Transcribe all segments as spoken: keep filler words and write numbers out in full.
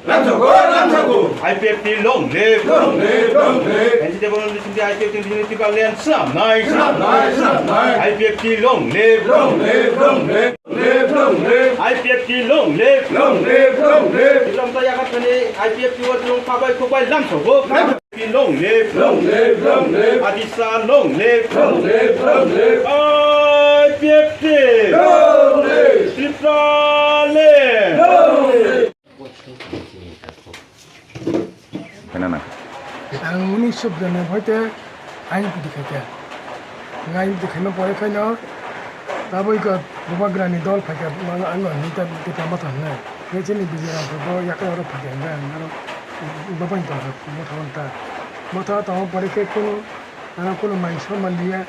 Lamsago, lamsago. I P F T long live. Long live, long live. N C T Development Mission I P F T Mission Tipraland swnamnai. Swnamnai, swnamnai. I P F T long live. Long live, long live. Long live, long live. I P F T long live. Long live, long live. Tiprasa yakha thani I P F T o tong phabai khobai lamsago. Lam- Long live. Long live, long live. Adisa long live. Long live, long live. I P F T. Long live. Tipraland. Long live. Ang unisho brane hoite ain pudi khaikha. Ain pudi khaima pore khaino taboi kok bubagrani dol phaikha, ang hinta Tipra Motha hinai. Khe chini Bijoy Ram bo yakai oro phaikha hinai, ang aro boboni tongkha Motha wngkha. Motha tongma pore khe kunu Ano kunu mai soma liya,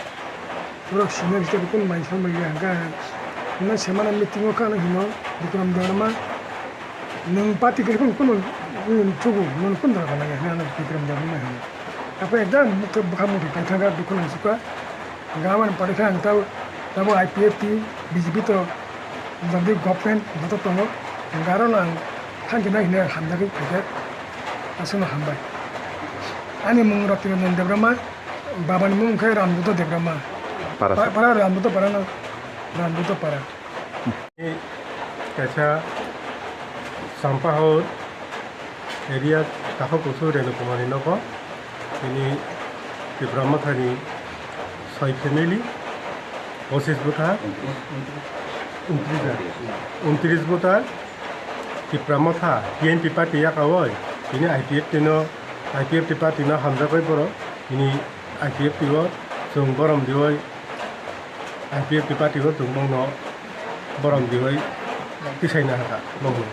borok senior hisabe kunu mai soma liya hwnkhe, hwnwi semana meeting o kha ano hino, Bikram Debbarma, nwng party kwrwi kunu, kunu, nwng chugo, nwng kunu dora kha nangya hwnwi ano Bikram Debbarma hino. Apo ekdam bwkha muthung tongthangkha, dukhu nangsukha, hwnkhe aboni pore khe ang tabo, tabo I P F T, B J P to, jodi government joto tongo, hwnkhe arono ang thangjinai hinwi ang hamjagwi phaikha, aswkno hambai. Ani mung Rotinojon Debbarma. Babani mung khe Ramduto Debbarma. Para Pa-, sa- para Ramduto para no. Ramduto para. Kaisa Sampahaur area Takhuk Kusu Renu Kumar ni nogo. Ini Tipra Mothani soi family, pochis bwtha, untris bwtha, Tipra Motha T N P party yakaoi, ini I P F T no, I P F T party no hamjakgwi borok, ini I P F T o chwng borom diwi, I P F T party o chwng bongno borom diwi tisaina hakha bongno.